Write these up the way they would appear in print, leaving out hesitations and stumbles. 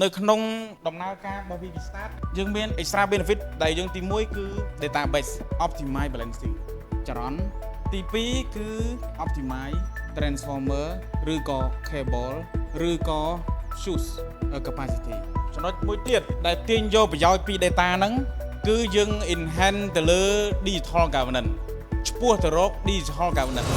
នៅក្នុងដំណើរការរបស់ VP Start យើងមាន extra benefit ដែលយើងទី1គឺ database optimize balancing ចរន្តទី2គឺ optimize transformer ឬក៏ cable ឬក៏ fuse capacity ចំណុចមួយទៀតដែលទាញយកប្រយោជន៍ពី data ហ្នឹងគឺយើង enhance ទៅលើ digital governance ឆ្ពោះទៅរក digital governance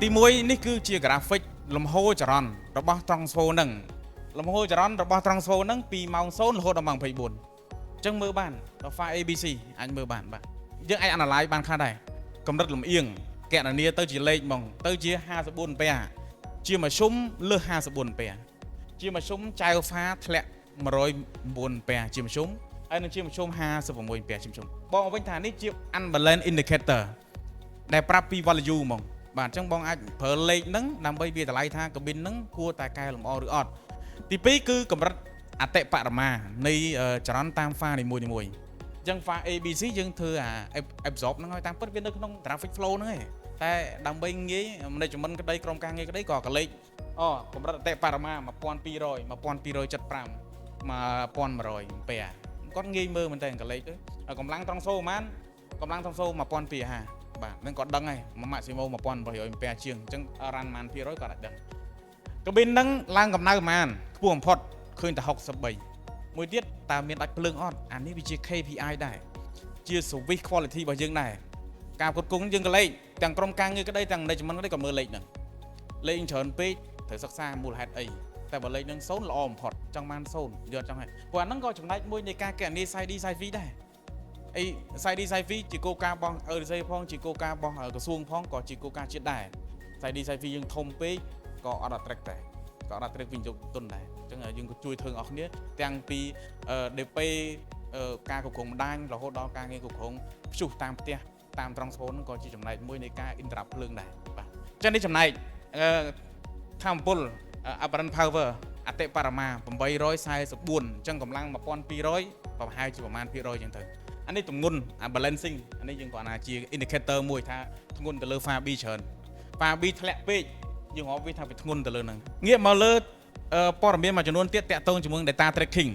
ទី1នេះគឺជា graphic លំហូរចរន្តរបស់ transfo ហ្នឹងលំហូរចរន្តរបស់ transfo ហ្នឹងពីម៉ោង0រហូតដល់ម៉ោង24អញ្ចឹងមើលបានដល់ file ABC អាចមើលបានបាទយើងអាច analyze បានខ្លះដែរកម្រិតលំអៀងកណនាទៅជាលេខហ្មងទៅជា54អំពែជាមធ្យមលើស54អំពែជាមធ្យមចៅហ្វាធ្លាក់109អំពែជាមធ្យមហើយនឹងជាមធ្យម56អំពែជាមធ្យមបងឲ្យវិញថានេះជា unbalance indicator ដែលប្រាប់ពី value ហ្មងបាទអញ្ចឹងបងអាចប្រើលេខហ្នឹងដើម្បីវាតម្លៃថាកាប៊ីនហ្នឹងគួរតែកែលម្អឬអត់ទី2គឺកម្រិតអតិបរមានៃចរន្តតាមហ្វានីមួយៗអញ្ចឹងហ្វា ABC យើងធ្វើអា absorb ហ្នឹងឲ្យតាមពិតវានៅក្នុង traffic flow ហ្នឹងឯងតែដើម្បីងាយ management ក្តីក្រុមការងារក្តីក៏កលេចអូកម្រិតអតិបរមា1200 1275 1100អំពែគាត់ងាយមើលមែនតើកលេចទៅកម្លាំងត្រង់សូប្រហែលកម្លាំងត្រង់សូ1250បាទនឹងគាត់ដឹងហើយ maximum 1800អំពែជាងអញ្ចឹងរ៉ាន់ប៉ុន្មានភាគរយគាត់អាចដឹងកាប៊ីនហ្នឹងឡើងកម្ដៅប្រហែលខ្ពស់បំផុតឃើញតែ63មួយទៀតតើមានដាច់ភ្លើងអត់អានេះវាជា KPI ដែរជា service quality របស់យើងដែរការផ្គត់ផ្គង់យើងក៏លេខទាំងក្រុមការងារក្តីទាំង management ក្តីក៏មើលលេខហ្នឹងលេខច្រើនពេកត្រូវសិក្សាមូលហេតុអីតែបើលេខហ្នឹងសូន្យល្អបំផុតចង់បានសូន្យយកចង់ហើយព្រោះអាហ្នឹងក៏ចំណែកមួយនៃការកណនី SID SIV ដែរអី SID SIV ជាគោលការណ៍របស់ EDC ផងជាគោលការណ៍របស់ក្រសួងផងក៏ជាគោលការណ៍ជាតិដែរ SID SIV យើងធំពេកក៏អត់ attract ដែរក៏អត់ attract វិនិយោគទុនដែរអញ្ចឹងយើងក៏ជួយធ្វើអស់គ្នាទាំងពី DP ការគ្រប់គ្រងបណ្ដាញរហូតដល់ការងារគ្រប់គ្រងព្យុះតាមផ្ទះតាមត្រង់ស្ពូនហ្នឹងក៏ជាចំណែកមួយនៃការ interrupt ភ្លើងដែរបាទអញ្ចឹងនេះចំណែកអឺថាមពល apparent power អតិបរមា844អញ្ចឹងកម្លាំង1200ប្រហែលជាប្រមាណភាគរយអញ្ចឹងទៅអានេះទម្ងន់អា balancing អានេះយើងគ្រាន់តែជា indicator មួយថាធ្ងន់ទៅលើ pha B ច្រើន pha B ធ្លាក់ពេកយើងរាប់វាថាវាធ្ងន់ទៅលើហ្នឹងងាកមកលើព័ត៌មានមួយចំនួនទៀតតាក់ទងជាមួយ data tracking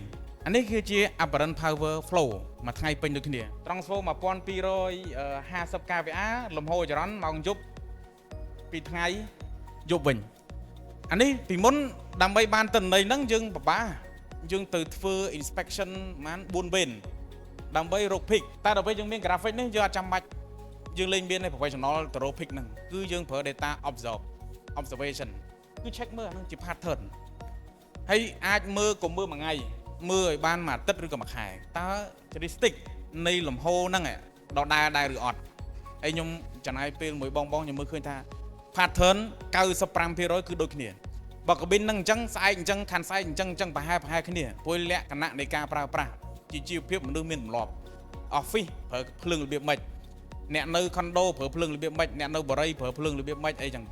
អានេះគឺជា apparent power flow មួយថ្ងៃពេញដូចគ្នា transfer 1250 kVA លំហូរចរន្តម៉ោងយប់ពីថ្ងៃយប់វិញអានេះពីមុនដើម្បីបានទិន្នន័យហ្នឹងយើងពិបាកយើងទៅធ្វើ inspection ប្រហែល4វេនដើម្បីរក peak តែដល់ពេលយើងមាន graphic នេះយើងអត់ចាំបាច់យើងលេងមាន professional ទៅរក peak ហ្នឹងគឺយើងប្រើ data observe observation គឺ check មើលអាហ្នឹងជា pattern ហើយអាចមើលកុំមើលមួយថ្ងៃមើលឲ្យបានមួយអាទិត្យឬក៏មួយខែតើ statistic នៃលំហូរហ្នឹងដដែលដែរឬអត់ហើយខ្ញុំចំណាយពេលមួយបងបងខ្ញុំមើលឃើញថា pattern 95%គឺដូចគ្នាបើកាប៊ីនហ្នឹងអញ្ចឹងស្អែកអញ្ចឹងខាន់ស្អែកអញ្ចឹងអញ្ចឹងប្រហែលប្រហែលគ្នាព្រោះលក្ខណៈនៃការប្រើប្រាស់ជាជីវភាពមនុស្សមានទម្លាប់ office ប្រើភ្លើងរបៀបម៉េចអ្នកនៅ condo ប្រើភ្លើងរបៀបម៉េចអ្នកនៅបរិយប្រើភ្លើងរបៀបម៉េចអីចឹង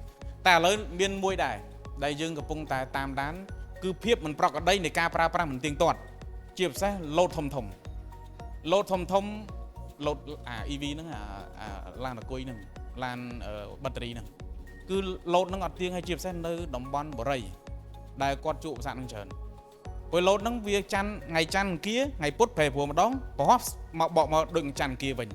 តែឥឡូវមានមួយដែរដែលយើងកំពុងតែតាមដានគឺភាពមិនប្រក្រតីនៃការប្រើប្រាស់មិនទៀងទាត់ជាពិសេសលោតធំធំលោតធំធំលោតអា EV ហ្នឹងអាអាឡានអគុយហ្នឹងឡានបាក់តេរីហ្នឹងគឺលោតហ្នឹងអត់ទៀងហើយជាពិសេសនៅតំបន់បរិយដែលគាត់ជួបឧបសគ្គហ្នឹងច្រើនព្រោះលោតហ្នឹងវាច័ន្ទថ្ងៃច័ន្ទអង្គារថ្ងៃពុធប្រែប្រួលម្ដងប្រហោះមកបកមកដូចច័ន្ទអង្គារវិញ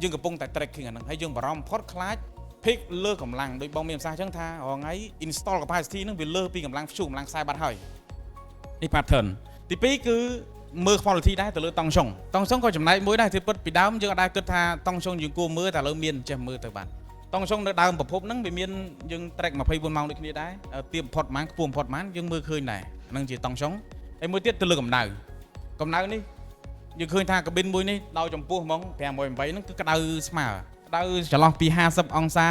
យើងកំពុងតែ tracking អាហ្នឹងហើយយើងបារម្ភផុតខ្លាច peak លើកម្លាំងដូចបងមានប្រសាសន៍អញ្ចឹងថារាល់ថ្ងៃ install capacity ហ្នឹងវាលើសពីកម្លាំងព្យុះកម្លាំងខ្សែបាត់ហើយនេះ pattern ទី2គឺមើល quality ដែរទៅលើតង់សុងតង់សុងក៏ចំណែកមួយដែរទីពិតពីដើមយើងអត់ដែលគិតថាតង់សុងយើងគួរមើលតែឥឡូវមានចេះមើលទៅបានតង់សុងនៅដើមប្រភពហ្នឹងវាមានយើង track 24ម៉ោងដូចគ្នាដែរទៀបបំផុតប៉ុន្មានខ្ពស់បំផុតប៉ុន្មានយើងមើលឃើញដែរហ្នឹងជាតង់សុងហើយមួយទៀតទៅលើកម្ដៅកម្ដៅនេះយើងឃើញថាកាប៊ីនមួយនេះដោយចំពោះហ្មង508ហ្នឹងគឺក្ដៅស្មើក្ដៅចន្លោះពី50អង្សា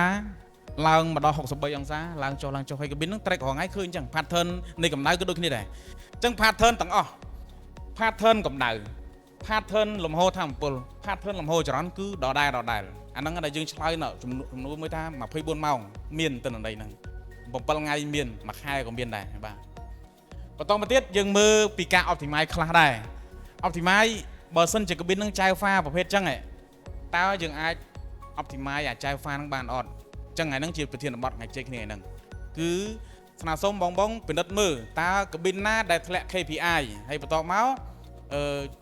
ឡើងមកដល់63អង្សាឡើងចុះឡើងចុះហើយកាប៊ីនហ្នឹង track រាល់ថ្ងៃឃើញអញ្ចឹង pattern នៃកម្ដៅគឺដូចគ្នាដែរអញ្ចឹង pattern ទាំងអស់ pattern កម្ដៅ pattern លំហូរថាមពល pattern លំហូរចរន្តគឺដដែលដដែលអាហ្នឹងដែលយើងឆ្លើយនៅចំនួនមួយថា24ម៉ោងមានទិន្នន័យហ្នឹង7ថ្ងៃមានមួយខែក៏មានដែរបាទបន្តមកទៀតយើងមើលពីការ optimize ខ្លះដែរ optimize បើសិនជាកាប៊ីនហ្នឹងចែវហ្វាប្រភេទចឹងតើយើងអាច optimize អាចែវហ្វាហ្នឹងបានអត់អញ្ ចឹងថ្ងៃហ្នឹងជាប្រធានបទថ្ងៃជ័យគ្នាហ្នឹងគឺស្នើសុំបងបងពិនិត្យមើលតើកប៊ីនណាដែលធ្លាក់ KPI ហើយបន្ទាប់មក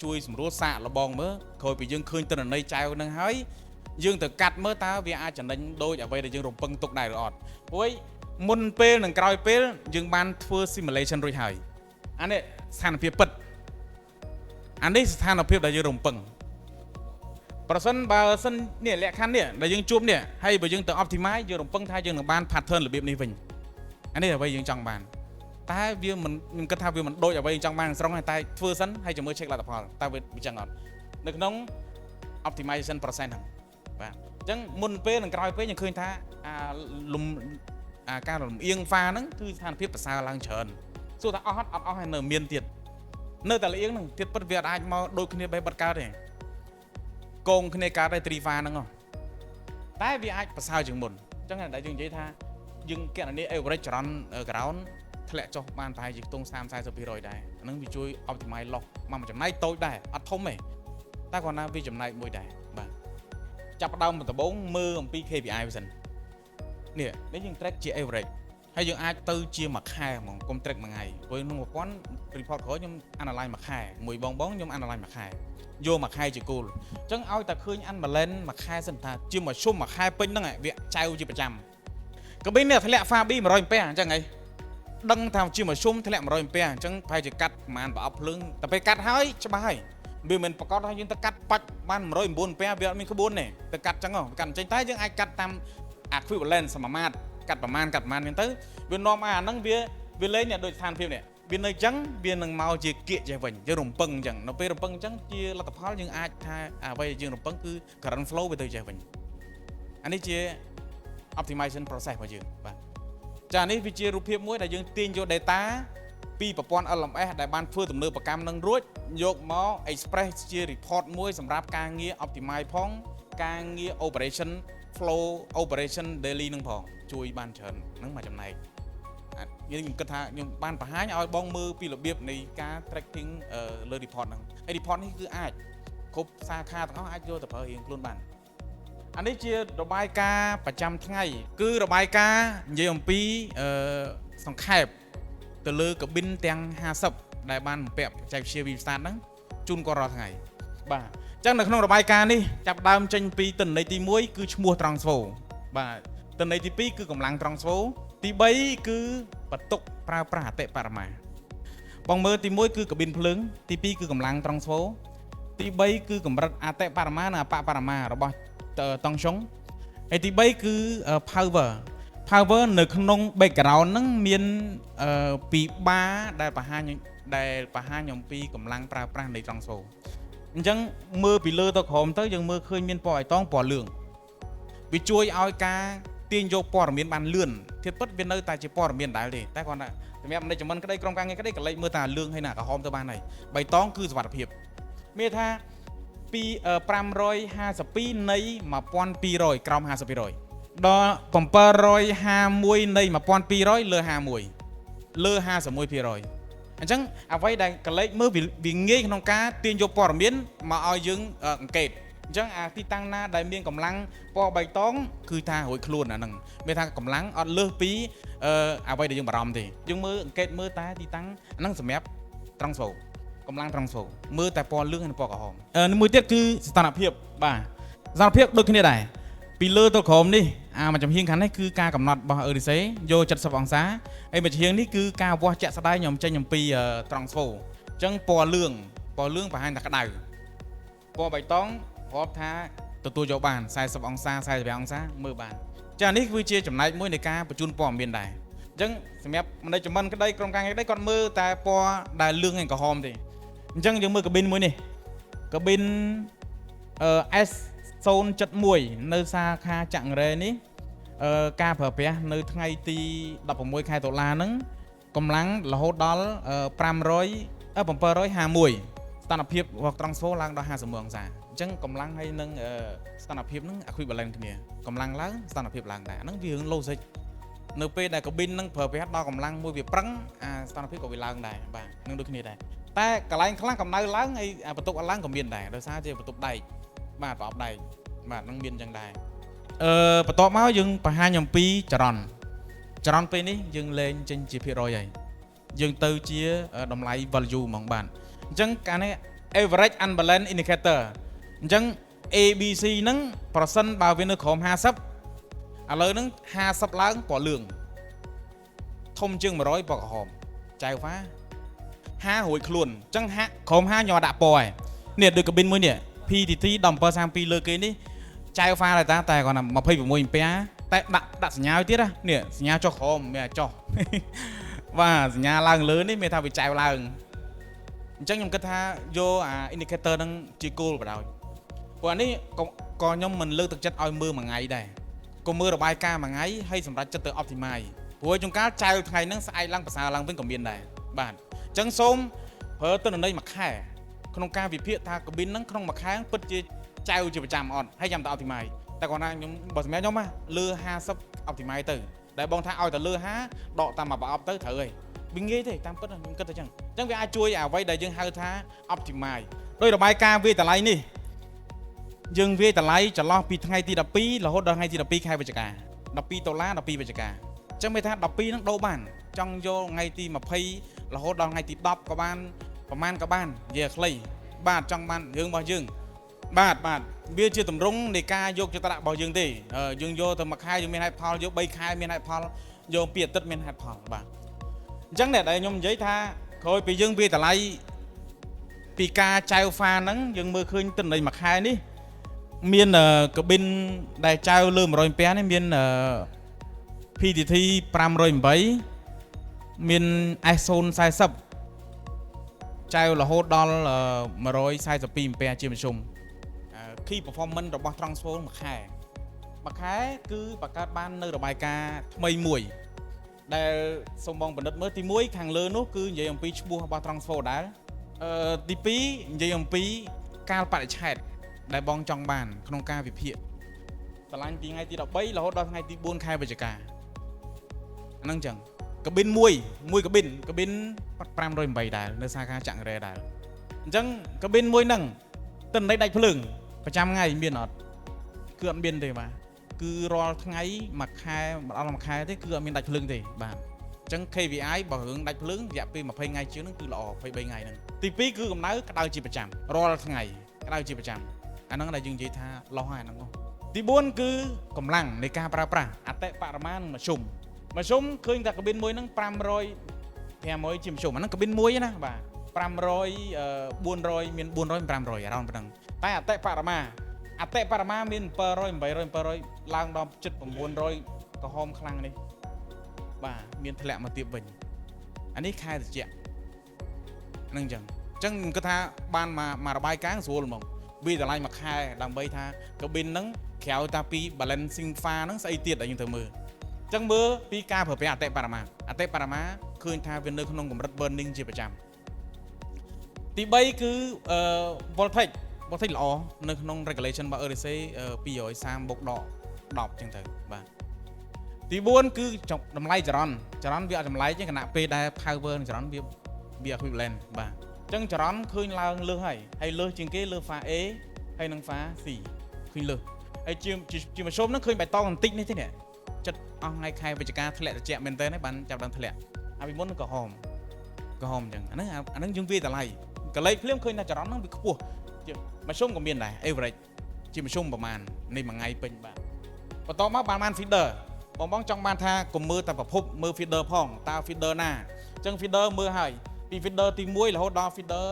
ជួយសម្រួលសាកលបងមើលក្រោយពីយើងឃើញទិន្នន័យចែវហ្នឹងហើយយើងទៅកាត់មើលតើវាអាចចំណេញដូចអ្វីដែលយើងរំពឹងទុកដែរឬអត់ព្រោះមុនពេលនិងក្រោយពេលយើងបានធ្វើ simulation រួចហើយអានេះស្ថានភាពពិតអានេះស្ថានភាពដែលយើងរំពឹងប្រសិនបើសិននេះលក្ខខណ្ឌនេះដែលយើងជួបនេះហើយបើយើងទៅ optimize យើងរំពឹងថាយើងនឹងបាន pattern របៀបនេះវិញអានេះអ្វីយើងចង់បានតែវាមិនខ្ញុំគិតថាវាមិនដូចអ្វីយើងចង់បានស្រុងទេតែធ្វើសិនហើយចាំមើល check លទ្ធផលតើវាចឹងអត់នៅក្នុង optimization process ហ្នឹងបាទអញ្ចឹងមុនពេលនិងក្រោយពេលយើងឃើញថាអាលំអាការលំអៀងហ្វាហ្នឹងគឺស្ថានភាពប្រសើរឡើងច្រើនសួរថាអស់អត់អត់អស់ហើយនៅមានទៀតនៅតែលៀងហ្នឹងទៀតពិតវាអាចមកដូចគ្នាបេះបិទកើតទេកងគ្នាកើតទេត្រីហ្វាហ្នឹងហ៎តែវាអាចប្រសើរជាងមុនអញ្ចឹងតែយើងនិយាយថាយើងគណនា average ចរន្ត ground ធ្លាក់ចុះបានប្រហែលជាខ្ទង់30 40%ដែរអាហ្នឹងវាជួយ optimize loss មកមួយចំណែកតូចដែរអត់ធំទេតែគ្រាន់តែវាចំណែកមួយដែរបាទចាប់ផ្ដើមដំបូងមើលអំពី KPI វាសិននេះនេះយើង track ជា average ហើយយើងអាចទៅជាមួយខែហ្មងកុំ track មួយថ្ងៃព្រោះក្នុងប្រព័ន្ធ report ក្រោយខ្ញុំ analyze មួយខែមួយបងបងខ្ញុំ analyze មួយខែយកមួយខែជាគោលអញ្ចឹងឲ្យតែឃើញ unbalance មួយខែសិនថាជាមួយជុំមួយខែពេញហ្នឹងវាចៅជាប្រចាំកបិននេះធ្លាក់ Fabi 100អំពែអញ្ចឹងហីដឹងថាជាមួយជុំធ្លាក់100អំពែអញ្ចឹងប្រហែលជាកាត់ប្រហែលប្រអប់ភ្លើងតែពេលកាត់ហើយច្បាស់ហើយវាមិនប្រកាសថាយើងទៅកាត់បាច់បាន109អំពែវាអត់មានក្បួនទេទៅកាត់ចឹងហ៎កាត់ចេញតែយើងអាចកាត់តាម equivalent សមាមាត្រកាត់ប្រមាណកាត់ប្រមាណហ្នឹងទៅវានាំឲ្យអាហ្នឹងវាវាលេងនេះដូចស្ថានភាពនេះវានៅចឹងវានឹងមកជាគៀកចេះវិញយើងរំពឹងអញ្ចឹងនៅពេលរំពឹងអញ្ចឹងជាលទ្ធផលយើងអាចថាអ្វីដែលយើងរំពឹងគឺ current flow វាទៅចេះវិញអានេះជា optimization process របស់យើងបាទចានេះវាជារូបភាពមួយដែលយើងទាញយក data ពីប្រព័ន្ធ LMS ដែលបានធ្វើទំនើបកម្មនឹងរួចយកមក express ជា report មួយសម្រាប់ការងារ optimize ផងការងារ operation flow operation daily នឹងផងជួយបានច្រើនហ្នឹងមួយចំណែកអាចយើងខ្ញុំគិតថាខ្ញុំបានបង្ហាញឲ្យបងមើលពីរបៀបនៃការ tracking លើ report ហ្នឹងហើយ report នេះគឺអាចគ្រប់សាខាទាំងអស់អាចយកទៅប្រើរៀងខ្លួនបានអានេះជារបាយការណ៍ប្រចាំថ្ងៃ គឺរបាយការណ៍និយាយអំពីសង្ខេបទៅលើកប៊ិនទាំង50ដែលបានបំពាក់បច្ចេកវិទ្យា VStart ហ្នឹងជូនគាត់រាល់ថ្ងៃបាទអញ្ចឹងនៅក្នុងរបាយការណ៍នេះចាប់ដើមចេញពីទិន្នន័យទី1គឺឈ្មោះ Transfo បាទទិន្នន័យទី2គឺកម្លាំង Transfo ទី3គឺបន្ទុកប្រើប្រាស់អតិបរមាបងមើលទី1គឺកប៊ីនភ្លើងទី2គឺកម្លាំង Transfo ទី3គឺកម្រិតអតិបរមានិងអបបរមារបស់តង់សុងហើយទី3គឺ power power នៅក្នុង background ហ្នឹងមានពីបាដែលបង្ហាញអំពីកម្លាំងប្រើប្រាស់នៃ transfo អញ្ចឹងមើលពីលើទៅក្រោមទៅយើងមើលឃើញមានពណ៌អៃតងពណ៌លឿងវាជួយឲ្យការទាញយកព័ត៌មានបានលឿនធៀបពិតវានៅតែជាព័ត៌មានដែរទេតែគ្រាន់តែសម្រាប់ management ក្តីក្រុមការងារក្តីក៏លេចមើលតាលឿងហើយណាក្រហមទៅបានហើយបៃតងគឺសុវត្ថិភាពមានថាពី552នៃ1200ក្រោម50%ដល់751នៃ1200លើ51លើ51%អញ្ចឹងអ្វីដែលកលេចមើលវាងាយក្នុងការទាញយកព័ត៌មានមកឲ្យយើងអង្កេតអញ្ចឹងអាទីតាំងណាដែលមានកម្លាំងពណ៌បៃតងគឺថារួចខ្លួនអាហ្នឹងមានថាកម្លាំងអត់លើសពីអ្វីដែលយើងបារម្ភទេយើងមើលអង្កេតមើលតែទីតាំងអាហ្នឹងសម្រាប់ត្រង់សូកម្លាំងត្រង់សូមើលតែពណ៌លឿងហើយនិងពណ៌ក្រហមមួយទៀតគឺស្ថានភាពបាទស្ថានភាពដូចគ្នាដែរពីលើទៅក្រោមនេះអាមួយចំហៀងខាងនេះគឺការកំណត់របស់ EDC យក70អង្សាហើយមួយចំហៀងនេះគឺការវាស់ជាក់ស្ដែងខ្ញុំចេញអំពីត្រង់ស្វូអញ្ចឹងពណ៌លឿងពណ៌លឿងបង្ហាញថាក្តៅពណ៌បៃតងរាប់ថាទទួលយកបាន40អង្សា45អង្សាមើលបានចានេះគឺជាចំណែកមួយនៃការបញ្ជូនព័ត៌មានដែរអញ្ចឹងសម្រាប់ management ក្តីក្រុមការងារក្តីគាត់មើលតែពណ៌ដែលលឿងហើយក្រហមទេអញ្ចឹងយើងមើលកាប៊ីនមួយនេះកាប៊ីនអឺ S 071នៅសាខាចង្រេនេះការប្រើប្រាស់នៅថ្ងៃទី16ខែតុលាហ្នឹងកម្លាំងរហូតដល់500 751ស្ថានភាពរបស់ត្រង់ស្វឡើងដល់51អង្សាអញ្ចឹងកម្លាំងហើយនឹងស្ថានភាពហ្នឹង equivalent គ្នាកម្លាំងឡើងស្ថានភាពឡើងដែរហ្នឹងវារឿង logic នៅពេលដែលកាប៊ីនហ្នឹងប្រើប្រាស់ដល់កម្លាំងមួយវាប្រឹងអាស្ថានភាពក៏វាឡើងដែរបាទនឹងដូចគ្នាដែរតែកន្លែងខ្លះកម្ដៅឡើងហើយអាបន្ទុកអត់ឡើងក៏មានដែរដោយសារជាបន្ទប់ដែកបាទប្រអប់ដែកបាទហ្នឹងមានអញ្ចឹងដែរ បន្ទាប់មកយើងបង្ហាញអំពីចរន្តចរន្តពេលនេះយើងលែងចេញជាភាគរយហើយយើងទៅជាតម្លៃ value ហ្មងបាទអញ្ចឹងកាលនេះ average unbalance indicator អញ្ចឹង ABC ហ្នឹងប្រសិនបើវានៅក្រោម50ឥឡូវហ្នឹង50ឡើងពណ៌លឿងធំជាង100ពណ៌ក្រហមចៅហ្វា5រួចខ្លួនអញ្ចឹងហាក់ក្រោម5ខ្ញុំអត់ដាក់ពណ៌ឯងនេះដូចកបិនមួយនេះ PTT 1732លើគេនេះចៅហ្វាដែរតាតែគាត់ថា26អំពែតែដាក់ដាក់សញ្ញាឲ្យទៀតណានេះសញ្ញាចុះក្រោមមានអាចុះ បាទសញ្ញាឡើងលើនេះមានថាវាចែវឡើងអញ្ចឹងខ្ញុំគិតថាយកអា indicator ហ្នឹងជាគោលបណ្ដោយព្រោះអានេះក៏ក៏ខ្ញុំមិនលើកទឹកចិត្តឲ្យមើលមួយថ្ងៃដែរក៏មើលរបាយការណ៍មួយថ្ងៃហើយសម្រាប់ចិត្តទៅ optimize ព្រោះជួនកាលចែវថ្ងៃហ្នឹងស្អែកឡើងប្រសើរឡើងវិញក៏មានដែរបាទអញ្ចឹងសូមប្រើទិន្នន័យមួយខែក្នុងការវិភាគថាកប៊ីនហ្នឹងក្នុងមួយខែពិតជាចែវជាប្រចាំអត់ហើយចាំតែ optimize តែគាត់ថាខ្ញុំបើសម្រាប់ខ្ញុំណាលើ50 optimize ទៅដែលបងថាឲ្យតែលើ50ដកតាមមួយប្រអប់ទៅត្រូវហើយវាងាយទេតាមពិតខ្ញុំគិតតែចឹងអញ្ចឹងវាអាចជួយអ្វីដែលយើងហៅថា optimize ដោយរបាយការណ៍វាយតម្លៃនេះយើងវាយតម្លៃចន្លោះពីថ្ងៃទី12រហូតដល់ថ្ងៃទី12ខែវិច្ឆិកា12ដុល្លារ12វិច្ឆិកាអញ្ចឹងមានថា12ហ្នឹងដូរបានចង់យកថ្ងៃទី20រហូតដល់ថ្ងៃទី10ក៏បានប្រហែលក៏បាននិយាយឲ្យខ្លីបាទចង់បានរឿងរបស់យើងបាទបាទវាជាតម្រង់នៃការយកចិត្តទុកដាក់របស់យើងទេយើងយកទៅមួយខែយើងមានហេតុផលយក3ខែមានហេតុផលយកពីអាទិត្យមានហេតុផលបាទអញ្ចឹងអ្នកដែលខ្ញុំនិយាយថាក្រោយពីយើងវាយតម្លៃពីការចែវហ្វាហ្នឹងយើងមើលឃើញទិន្នន័យមួយខែនេះមានកបិនដែលចែវលើ100អំពែនេះមាន PTT 508មាន S040 ចែវរហូតដល់142អំពែជាមធ្យម key performance របស់ Transfer មួយខែមួយខែគឺបង្កើតបាននៅរបាយការណ៍ថ្មីមួយដែលសូមបងបណ្ឌិតមើលទី1ខាងលើនោះគឺនិយាយអំពីឈ្មោះរបស់ Transfer ដែរទី2និយាយអំពីកាលបរិច្ឆេទដែលបងចង់បានក្នុងការវិភាគតម្លាញ់ពីថ្ងៃទី13រហូតដល់ថ្ងៃទី4ខែវិច្ឆិកាអាហ្នឹងចឹងកបិនមួយមួយកបិនកបិន508ដែរនៅសាខាចង្រេដែរអញ្ចឹងកបិនមួយហ្នឹងទិន្នន័យដាច់ភ្លើងប្រចាំថ្ងៃមានអត់គឺអត់មានទេបាទគឺរាល់ថ្ងៃមួយខែមិនដល់មួយខែទេគឺអត់មានដាច់ភ្លើងទេបាទអញ្ចឹង KVI បើរឿងដាច់ភ្លើងរយៈពេល20ថ្ងៃជាងហ្នឹងគឺល្អ23ថ្ងៃហ្នឹងទី2គឺកម្ដៅក្ដៅជាប្រចាំរាល់ថ្ងៃក្ដៅជាប្រចាំអាហ្នឹងដែលយើងនិយាយថាលោះហើយអាហ្នឹងហ៎ទី4គឺកម្លាំងនៃការប្រើប្រាស់អតិបរមានិងមធ្យមមធ្យមឃើញតែកបិនមួយហ្នឹង500 500ជាមធ្យមអាហ្នឹងកបិនមួយណាបាទ500 400មាន400 500អារ៉ោនប៉ុណ្ណឹងតែអតិបរមាអតិបរមាមាន700 800 700ឡើងដល់ជិត900ក្រហមខ្លាំងនេះបាទមានធ្លាក់មកទៀតវិញអានេះខែត្រជាក់ហ្នឹងអញ្ចឹងអញ្ចឹងខ្ញុំគិតថាបានមកមករបាយការណ៍ស្រួលហ្មងវាតម្លៃមួយខែដើម្បីថាកបិនហ្នឹងក្រៅតាពី balancing fa ហ្នឹងស្អីទៀតដែលយើងត្រូវមើលអញ្ចឹងមើលពីការប្រើប្រាស់អតិបរមាអតិបរមាឃើញថាវានៅក្នុងកម្រិត burning ជាប្រចាំទី3គឺអឺ voltage voltage ល្អនៅក្នុង regulation របស់ ERC 230បូកដក10អញ្ចឹងទៅបាទទី4គឺតម្លៃចរន្តចរន្តវាអត់ចម្លែកទេខណៈពេលដែល power និងចរន្តវាវា equivalent បាទអញ្ចឹងចរន្តឃើញឡើងលើសហើយហើយលើសជាងគេលើ pha A ហើយនិង pha C ឃើញលើសហើយជាជាមធ្យមហ្នឹងឃើញបៃតងបន្តិចនេះទេនេះចិត្តអស់ថ្ងៃខែវិច្ឆិកាធ្លាក់ត្រជាក់មែនតើបានចាប់ដើមធ្លាក់អាពីមុនក្រហមក្រហមអញ្ចឹងអាហ្នឹងអាហ្នឹងយើងវាតម្លៃកលេចភ្លាមឃើញថាចរន្តហ្នឹងវាខ្ពស់ជាមធ្យមក៏មានដែរ average ជាមធ្យមប្រហែលនៃមួយថ្ងៃពេញបាទបន្ទាប់មកបានបាន feeder បងបងចង់បានថាកុំមើលតែប្រភពមើល feeder ផងតើ feeder ណាអញ្ចឹង feeder មើលហើយពី feeder ទី1រហូតដល់ feeder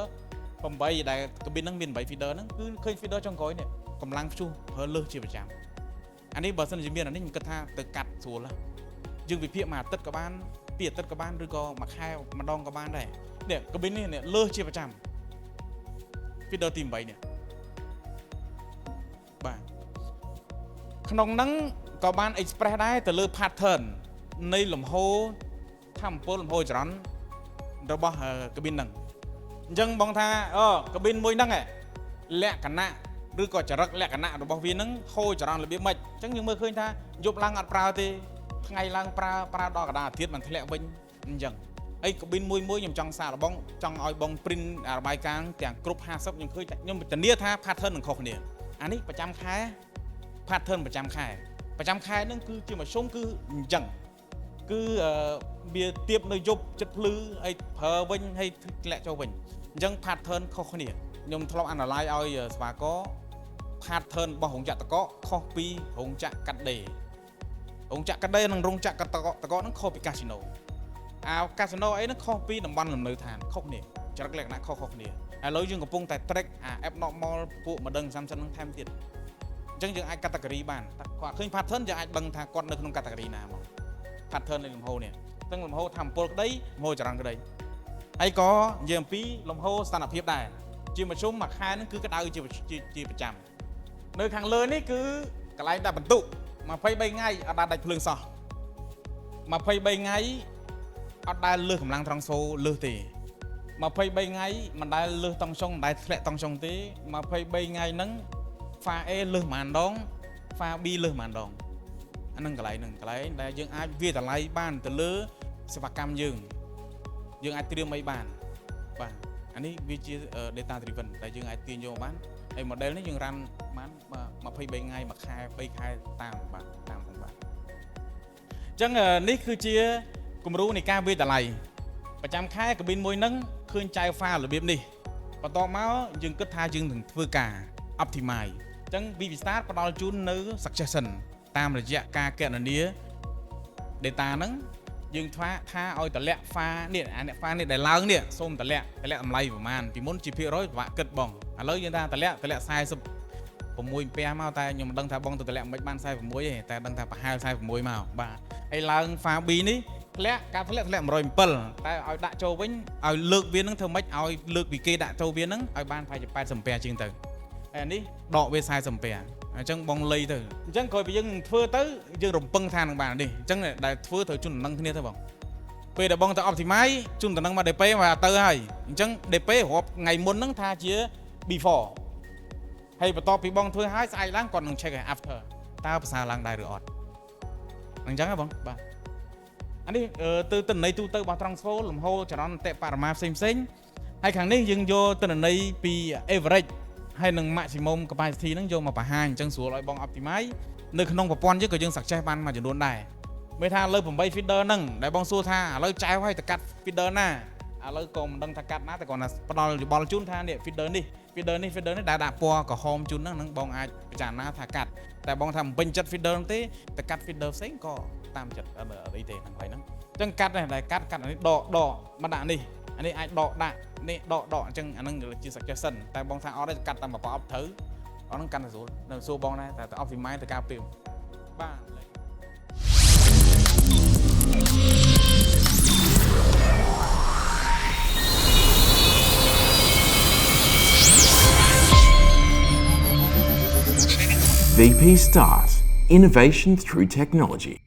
8ដែលកបិនហ្នឹងមាន8 feeder ហ្នឹងគឺឃើញ feeder ចុងក្រោយនេះកម្លាំងព្យុះប្រើលើសជាប្រចាំអានេះបើសិនជាមានអានេះខ្ញុំគិតថាទៅកាត់ស្រួលណាស់យើងវិភាគមួយអាទិត្យក៏បានពីរអាទិត្យក៏បានឬក៏មួយខែម្ដងក៏បានដែរនេះកបិននេះលើសជាប្រចាំ feeder ទី8នេះបាទក្នុងហ្នឹងក៏បាន express ដែរទៅលើ pattern នៃលំហូរធម្មពលលំហូរចរន្តរបស់កបិនហ្នឹងអញ្ចឹងបងថាអូកបិនមួយហ្នឹងលក្ខណៈឬក៏ចរិតលក្ខណៈរបស់វាហ្នឹងហូរចរន្តរបៀបម៉េចអញ្ចឹងយើងមើលឃើញថាយប់ឡើងអត់ប្រើទេថ្ងៃឡើងប្រើប្រើដល់កណ្ដាលអាទិត្យมันធ្លាក់វិញអញ្ចឹងហើយកបិនមួយមួយខ្ញុំចង់សាកល្បងចង់ឲ្យបង print របាយការណ៍ទាំងគ្រប់50ខ្ញុំឃើញខ្ញុំធានាថា pattern នឹងខុសគ្នាអានេះប្រចាំខែ pattern ប្រចាំខែ ប្រចាំខែហ្នឹងគឺជាមធ្យមគឺអញ្ចឹងគឺអឺវាទៀបនៅយប់ចិត្តភ្លឺហើយប្រើវិញហើយធ្លាក់ចូលវិញអញ្ចឹង pattern ខុសគ្នាខ្ញុំធ្លាប់ analyze ឲ្យស្វាករ pattern របស់រោងចក្រតកខុសពីរោងចក្រកាត់ដេររោងចក្រកាត់ដេរនិងរោងចក្រកាត់តកតកហ្នឹងខុសពីកាស៊ីណូអាកាស៊ីណូអីហ្នឹងខុសពីតំបន់លំនៅឋានខុសគ្នាចរិតលក្ខណៈខុសៗគ្នាឥឡូវយើងកំពុងតែ track អា abnormal ពួក modern consumption ហ្នឹងថែមទៀតអញ្ចឹងយើងអាច category បានតែគាត់ឃើញ pattern យើងអាចដឹងថាគាត់នៅក្នុង category ណាមក pattern នៃលំហូរនេះទាំងលំហូរធម្មពលក្តីលំហូរចរន្តក្តីហើយក៏និយាយអំពីលំហូរស្ថានភាពដែរជាមធ្យមមួយខែហ្នឹងគឺក្តៅជាជាជាប្រចាំនៅខាងលើនេះគឺកន្លែងដាក់បន្ទុក23ថ្ងៃអត់ដែលដាច់ភ្លើងសោះ23ថ្ងៃអត់ដែលលើសកម្លាំងត្រង់សូលើសទេ23ថ្ងៃមិនដែលលើសតង់ចុងមិនដែលធ្លាក់តង់ចុងទេ23ថ្ងៃហ្នឹងហ្វា A លើសប៉ុន្មានដងហ្វា B លើសប៉ុន្មានដងអាហ្នឹងកន្លែងហ្នឹងកន្លែងដែលយើងអាចវាតម្លៃបានទៅលើសេវាកម្មយើងយើងអាចត្រៀមអីបានបាទអានេះវាជា data driven ដែលយើងអាចទាញយកបានហើយ model នេះយើង run បាន23ថ្ងៃមួយខែ3ខែតាមបាទតាមហ្នឹងបាទអញ្ចឹងនេះគឺជាគំរូនៃការវាយតម្លៃប្រចាំខែកាប៊ីនមួយហ្នឹងឃើញចែវហ្វារបៀបនេះបន្ទាប់មកយើងគិតថាយើងនឹងធ្វើការ optimize អញ្ចឹង VP Start ផ្ដល់ជូននៅ suggestion តាមរយៈការកណនា data ហ្នឹងយើងថាថាឲ្យតម្លាក់ហ្វានេះអាអ្នកហ្វានេះដែលឡើងនេះសូមតម្លាក់តម្លាក់តម្លៃប្រហែលពីមុនជាភាគរយពិបាកគិតបងឥឡូវយើងថាតម្លាក់តម្លាក់46អំពែមកតែខ្ញុំមិនដឹងថាបងទៅតម្លាក់មិនបាន46ទេតែដឹងថាប្រហែល46មកបាទហើយឡើងហ្វា B នេះធ្លាក់ការធ្លាក់ធ្លាក់107តែឲ្យដាក់ចូលវិញឲ្យលើកវានឹងធ្វើម៉េចឲ្យលើកពីគេដាក់ចូលវានឹងឲ្យបានប្រហែលជា80អំពែជាងទៅហើយអានេះដកវា40អំពែអញ្ចឹងបងលៃទៅអញ្ចឹងក្រោយពីយើងធ្វើទៅយើងរំពឹងថានឹងបាននេះអញ្ចឹងដែលធ្វើត្រូវជូនដំណឹងគ្នាទៅបងពេលដែលបងទៅ optimize ជូនដំណឹងមក DP មកទៅហើយអញ្ចឹង DP រាប់ថ្ងៃមុនហ្នឹងថាជា before ហើយបន្ទាប់ពីបងធ្វើហើយស្អែកឡើងគាត់នឹង check ឲ្យ after តើប្រសើរឡើងដែរឬអត់អញ្ចឹងហ៎បងបាទអានេះទៅទិន្នន័យទូទៅរបស់ transfer លំហូរចរន្តអតិបរមាផ្សេងផ្សេងហើយខាងនេះយើងយកទិន្នន័យពី average ហើយនឹង maximum capacity ហ្នឹងយកមកបង្ហាញអញ្ចឹងស្រួលឲ្យបង optimize នៅក្នុងប្រព័ន្ធយើងក៏យើង success បានមួយចំនួនដែរមានថាលើ8 feeder ហ្នឹងដែលបងសួរថាឥឡូវចែវឲ្យទៅកាត់ feeder ណាឥឡូវក៏មិនដឹងថាកាត់ណាតែគាត់ថាផ្ដល់យោបល់ជូនថានេះ feeder នេះ feeder នេះ feeder នេះដែលដាក់ពណ៌ក្រហមជូនហ្នឹងហ្នឹងបងអាចពិចារណាថាកាត់តែបងថាមិនពេញចិត្ត feeder ហ្នឹងទេតែកាត់ feeder ផ្សេងក៏តាមចិត្តអត់អីទេហ្នឹងហើយហ្នឹងអញ្ចឹងកាត់នេះដែលកាត់កាត់អានេះដកដកមកដាក់នេះអានេះអាចដកដាក់នេះដកដកអញ្ចឹងអាហ្នឹងជា suggestion តែបងថាអត់ទេកាត់តាមប្រអប់ត្រូវអត់ហ្នឹងកាន់តែស្រួលនៅសួរបងដែរតែ optimize ទៅការពេលបាទ VP Start. Innovation through technology.